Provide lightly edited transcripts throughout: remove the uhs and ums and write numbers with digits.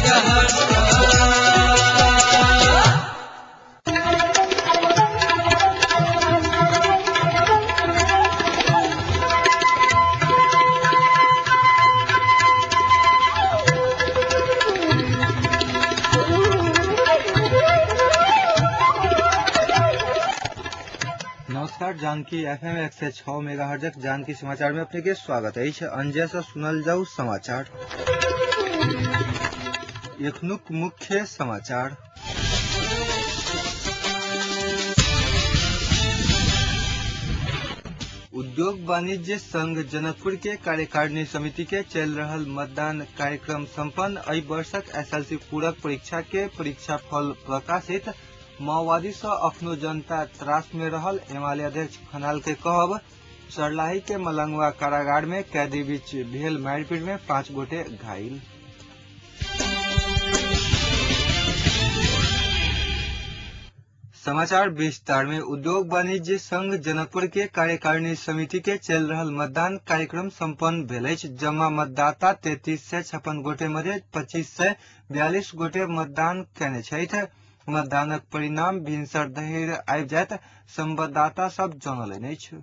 Megahertz. नमस्कार, Janaki FM 106 megahertz Janaki समाचार में अपने के स्वागत अछि। अंजय से सुनल जाऊ समाचार। एखनुक मुख्य समाचार। उद्योग वाणिज्य संघ जनकपुर के कार्यकारिणी समिति के चल रहल मतदान कार्यक्रम संपन्न। एहि वर्षक एसएलसी पूरक परीक्षा के परीक्षा फल प्रकाशित। माओवादी से अखनो जनता त्रास में रहल एमाले अध्यक्ष खनाल के कहब। सर्लाही के मलंगवा कारागार में कैदी बीच भेल मारपीट में 5 गोटे घायल। समाचार विस्तार में। उद्योग वाणिज्य संघ जनकपुर के कार्यकारिणी समिति के चल रहल मतदान कार्यक्रम संपन्न भेल अछि। जमा मतदाता 3356 गोटे मध्ये 2542 गोटे मतदान केने छथि। मतदानक परिणाम भिनसर धरि आबि जायत, संवाददाता सब जनौलनि अछि।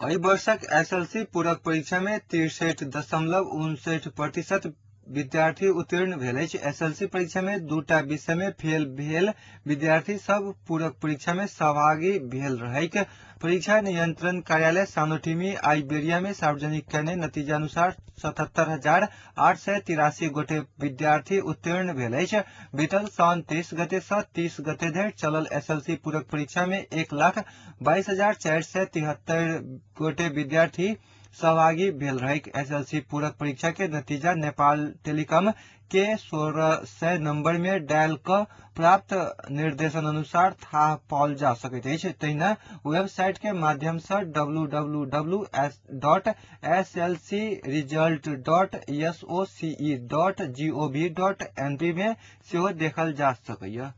एहि वर्षक एसएलसी पूरक परीक्षा में 63.59% विद्यार्थी उत्तीर्ण भेल अछि। एसएलसी परीक्षा में 2टा विषय में फेल भेल विद्यार्थी सब पूरक परीक्षा में सहभागी भेल रहैक। परीक्षा नियंत्रण कार्यालय सानोठिमी आई बेरिया में सार्वजनिक केने नतीजा अनुसार 77,883 गोटे विद्यार्थी उत्तीर्ण भेल अछि। बीतल साउन 23 गते से 30 गते धरि चलल एसएलसी पूरक परीक्षा में 1,22,473 गोटे विद्यार्थी सहभागी भेल रहैक। एसएलसी पूरक परीक्षा के नतीजा नेपाल टेलीकॉम के 1600 नंबर में डायल क प्राप्त निर्देशन अनुसार थाह पाओल जा सकैत अछि। तहिना वेबसाइट के माध्यम से www.slcresult.soce.gov.np में सेहो देखल जा सकैया।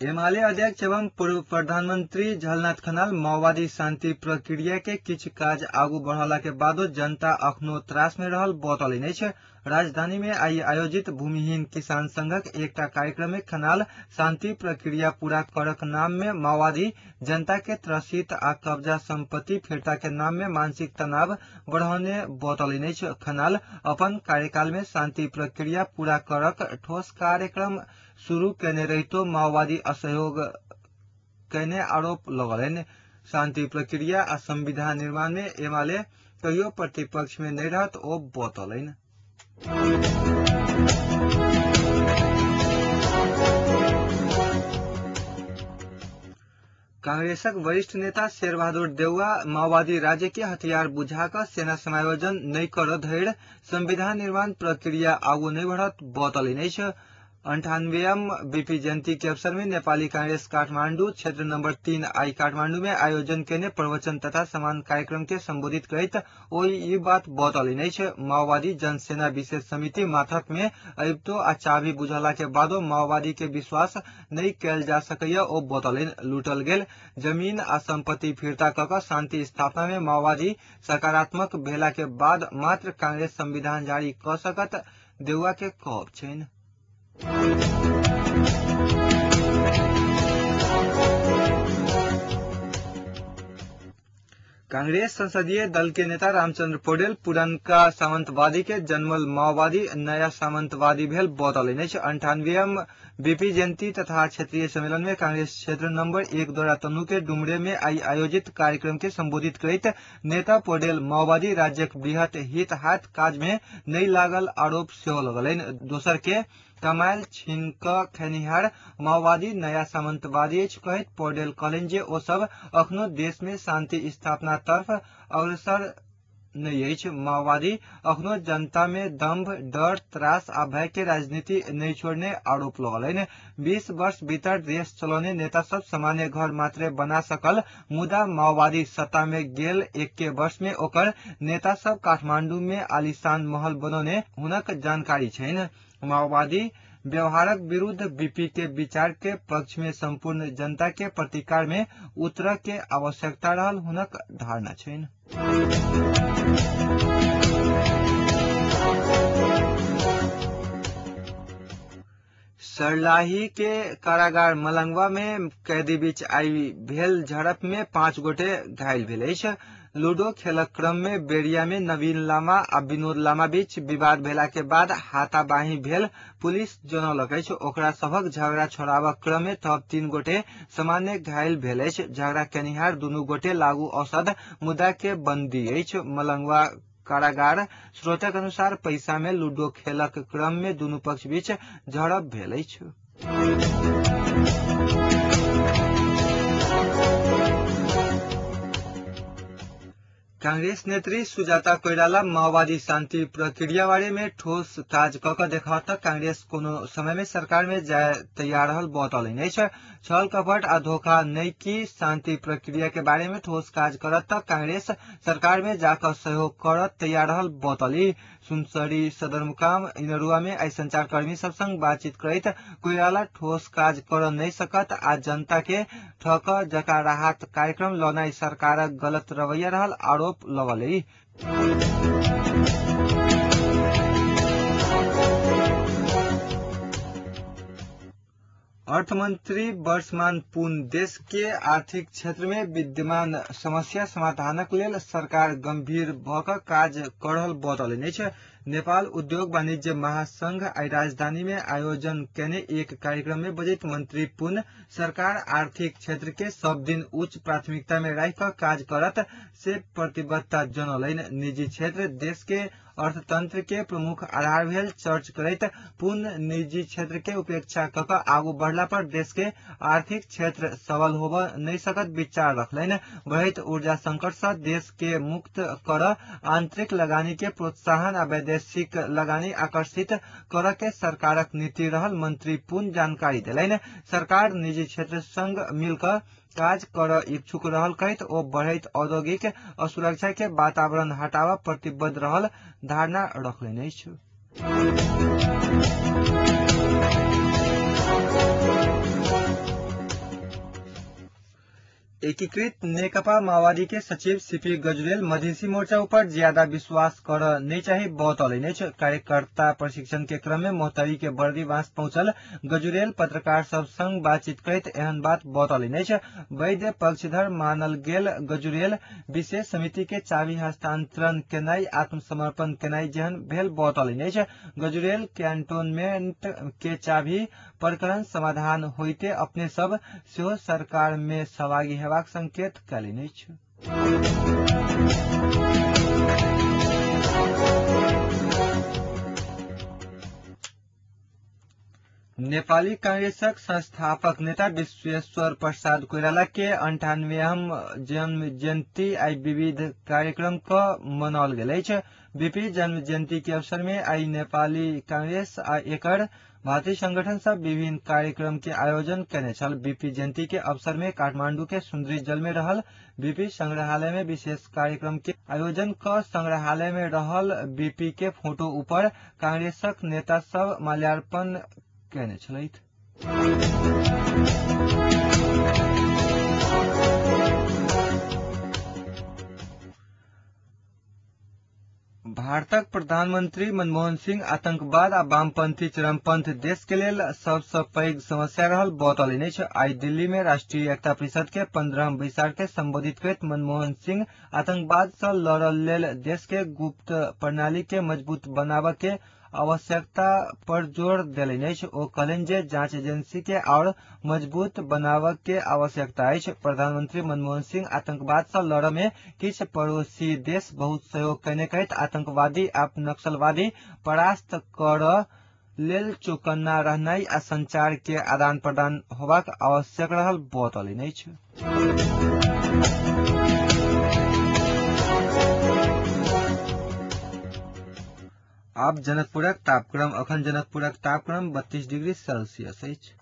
एमाले अध्यक्ष एवं पूर्व प्रधानमंत्री झलनाथ खनाल माओवादी शांति प्रक्रिया के किछु काज आगू बढ़ला के बादो जनता अखनो त्रास में रहल बतौलनि अछि। राजधानी में आई आयोजित भूमिहीन किसान संघक एकटा कार्यक्रम में खनाल शांति प्रक्रिया पूरा करक नाम में माओवादी जनता के त्रसित आ कब्जा संपत्ति फिर्ता के नाम में मानसिक तनाव बढ़ौने बतौलनि अछि। खनाल अपन कार्यकाल में शांति प्रक्रिया पूरा करक ठोस कार्यक्रम शुरू केने रहितो माओवादी असहयोग केने आरोप लगौलनि। शांति प्रक्रिया आ संविधान निर्माण में एमाले कहियो प्रतिपक्ष में नहि रहत ओ बतौलनि। कांग्रेसक वरिष्ठ नेता शेरबहादुर देउवा माओवादी राज्य के हथियार बुझा कऽ सेना समायोजन नहि करऽ धरि संविधान निर्माण प्रक्रिया आगू नहि बढ़त बतौलनि अछि। 98वां बीपी जयंती के अवसर में नेपाली कांग्रेस काठमांडू क्षेत्र नंबर 3 आई काठमांडू में आयोजन केने प्रवचन तथा समान कार्यक्रम के संबोधित करैत ओ ई बात बतौलनि अछि। माओवादी जनसेना विशेष समिति माथत में अबितो आ चाभी बुझला के बादो माओवादी के विश्वास नहि कयल जा सकैया ओ बतौलनि। लूटल गेल जमीन आ संपत्ति फिर्ता कऽ कऽ शांति स्थापना में माओवादी सकारात्मक भेला के बाद मात्र कांग्रेस संविधान जारी कऽ सकत देउवा के कहब छनि। कांग्रेस संसदीय दल के नेता रामचंद्र पौडेल पुरनका सामंतवादी के जन्मल माओवादी नया सामंतवादी भेल बतौलनि अछि। 98वां बीपी जयंती तथा क्षेत्रीय सम्मेलन में कांग्रेस क्षेत्र नंबर 1 द्वारा तनु के डुमरे में आई आयोजित कार्यक्रम के संबोधित करैत नेता पौडेल माओवादी राज्यक बृहत हित हाथ काज में नहि लागल आरोप सेहो लगौलनि। दोसर के कमायल छीन कऽ खेनिहार माओवादी नया सामंतवादी अछि कहैत पौडेल कहलनि जे ओ सब अखनो देश में शांति स्थापना तर्फ अग्रसर नहि अछि। माओवादी अखनो जनता में दंभ, डर, त्रास आ भय के राजनीति नहि छोड़ने आरोप लगौलनि। 20 वर्ष भीतर देश चलौने नेता सब सामान्य घर मात्रे बना सकल, मुदा माओवादी सत्ता में गेल 1 वर्ष में ओकर नेता सब काठमांडू में आलीशान महल बनौने हुनक जानकारी छनि। माओवादी व्यवहारक विरुद्ध बीपी के विचार के पक्ष में संपूर्ण जनता के प्रतिकार में उतर के आवश्यकता रहल हुनक धारणा छैन। सर्लाही के कारागार मलंगवा में कैदी बीच आई भेल झड़प में 5 गोटे घायल भेल अछि। लूडो खेलक क्रम में बेरिया में नवीन लामा आ विनोद लामा बीच विवाद भेला के बाद हाथाबाही भेल पुलिस जनौलक अछि। ओकरा सभक झगड़ा छोड़ाबक क्रम में थप 3 गोटे सामान्य घायल भेल अछि। झगड़ा केनिहार दुनू गोटे लागू औषध मुद्दा के बंदी अछि। मलंगवा कारागार स्रोतक अनुसार पैसा में लूडो खेलक क्रम में दुनू पक्ष बीच झड़प भेल अछि। कांग्रेस नेत्री सुजाता कोइराला माओवादी शांति प्रक्रिया बारे में ठोस काज क के देखा त कांग्रेस कोनो समय में सरकार में जाय तैयार रहल बतौलनि अछि। छल कपट आ धोखा नहि की शांति प्रक्रिया के बारे में ठोस काज करत त कांग्रेस सरकार में जाकर सहयोग करत तैयार रहल बतौली। सुनसरी सदरमुकाम इनरुआ में आई संचारकर्मी सब संग बातचीत करैत कोइराला ठोस काज कर नहीं सकत आ जनता के ठक जका राहत कार्यक्रम लौनाई सरकारक गलत रवैया रहल आरोप लगौली। अर्थमंत्री वर्षमान पुन देश के आर्थिक क्षेत्र में विद्यमान समस्या समाधानक लेल सरकार गंभीर भ क काज कर रहल बतौलनि अछि। नेपाल उद्योग वाणिज्य महासंघ आई राजधानी में आयोजन केने एक कार्यक्रम में बजैत मंत्री पुन सरकार आर्थिक क्षेत्र के सब दिन उच्च प्राथमिकता में राखि क काज करत से प्रतिबद्धता जनौलनि। निजी क्षेत्र देश के अर्थतंत्र के प्रमुख आधार भेल चर्च करैत पुन निजी क्षेत्र के उपेक्षा क क आगू बढ़ला पर देश के आर्थिक क्षेत्र सबल होब नहीं सकत विचार रखलनि। बढ़ैत ऊर्जा संकट से देश के मुक्त कर आंतरिक लगानी के प्रोत्साहन आ वैदेशिक लगानी आकर्षित कर के सरकारक नीति रहल मंत्री पुन जानकारी देलनि। सरकार निजी क्षेत्र संग मिलकर काज कर इच्छुक रहल कहैत ओ बढ़ैत औद्योगिक असुरक्षा के वातावरण हटावा प्रतिबद्ध रहल धारणा रखलनि अछि। एकीकृत नेकपा माओवादी के सचिव सीपी गजुरेल मधेसी मोर्चा ऊपर ज्यादा विश्वास कर नहीं चाही बतौलनि अछि। कार्यकर्ता प्रशिक्षण के क्रम में मोहतरी के बर्दी बांस पहुंचल गजुरेल पत्रकार सब संग बातचीत करैत एहन बात बतौलनि अछि। वैद्य पक्षधर मानल गेल गजुरेल विशेष समिति के चाबी हस्तांतरण केनाई आत्मसमर्पण केनाई जेहन भेल बतौलनि अछि। गजुरेल कैंटोनमेंट के चाबी प्रकरण समाधान होइते अपने सब सेहो सरकार में सहभागी हेबाक संकेत कयलनि अछि। नेपाली कांग्रेसक संस्थापक नेता विश्वेश्वर प्रसाद कोइराला के 98वां जन्म जयंती आई विविध कार्यक्रम क मनाओल गेल अछि। बीपी जन्म जयंती के अवसर में आई नेपाली कांग्रेस आ एकर भारतीय संगठन सब विभिन्न कार्यक्रम के आयोजन केने छल। बीपी जयंती के अवसर में काठमांडू के सुंदरी जल में रहल बीपी संग्रहालय में विशेष कार्यक्रम के आयोजन क संग्रहालय में रहल बीपी के फोटो ऊपर कांग्रेसक नेता सब माल्यार्पण केने छलथि। भारतक प्रधानमंत्री मनमोहन सिंह आतंकवाद आ वामपंथी चरमपंथ देश के लेल सबसँ पैघ समस्या रहल बतौलनि अछि। आई दिल्ली में राष्ट्रीय एकता परिषद के 15वां बैसार के संबोधित करैत मनमोहन सिंह आतंकवाद से लड़ल लेल देश के गुप्त प्रणाली के मजबूत बनाबऽ के आवश्यकता पर जोर देलनि अछि। ओ कहलनि जे जांच एजेंसी के और मजबूत बनाबऽ के आवश्यकता अछि। प्रधानमंत्री मनमोहन सिंह आतंकवाद से लड़ऽ में किछु पड़ोसी देश बहुत सहयोग केने कहैत आतंकवादी आ नक्सलवादी परास्त करऽ लेल चौकन्ना रहनाइ आ संचार के आदान प्रदान होबाक आवश्यक रहल बतौलनि अछि। आब जनकपुरक तापक्रम। अखन जनकपुरक तापक्रम 32 डिग्री सेल्सियस अछि।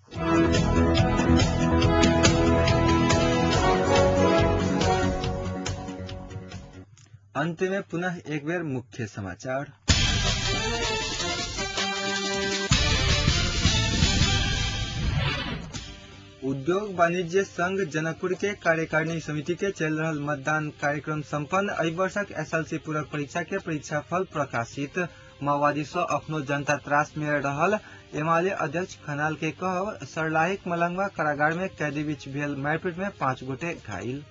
अंत में पुनः एक बेर मुख्य समाचार। उद्योग वाणिज्य संघ जनकपुर के कार्यकारिणी समिति के चल रहल मतदान कार्यक्रम संपन्न। एहि वर्षक एसएलसी पूरक परीक्षा के परीक्षा फल प्रकाशित। माओवादी सँ अखनो जनता त्रास में रहल एमाले अध्यक्ष खनाल के कहब। सरलाहीक मलंगवा कारागार में कैदी बीच भेल मारपीट में 5 गोटे घायल।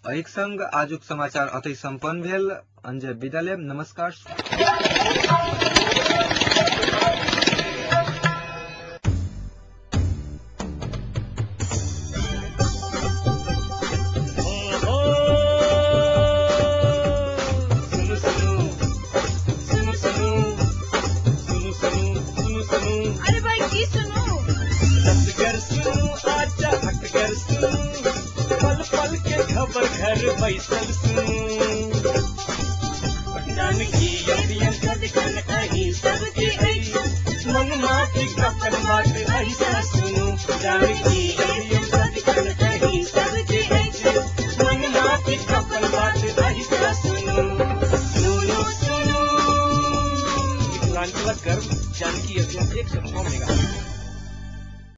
एक संग आजुक समाचार अतै संपन्न भेल। अंजय विदा लेब। नमस्कार। अरे भाई की सुनू? सुनू आजा हटकर सुनू, पल पल के खबर घर बैसल सुनू। जानकी अभियन सदखन अहीं सबके अछि, मन माफी अपन बात ऐसा सुनू। जानकी अभियन सदखन अहीं सबके अछि, मन माफी अपन बात ऐसा सुनू। सुनू सुनू मिथिलांचलक गर्व जानकी एफएम 106 मेगाहर्ट्ज।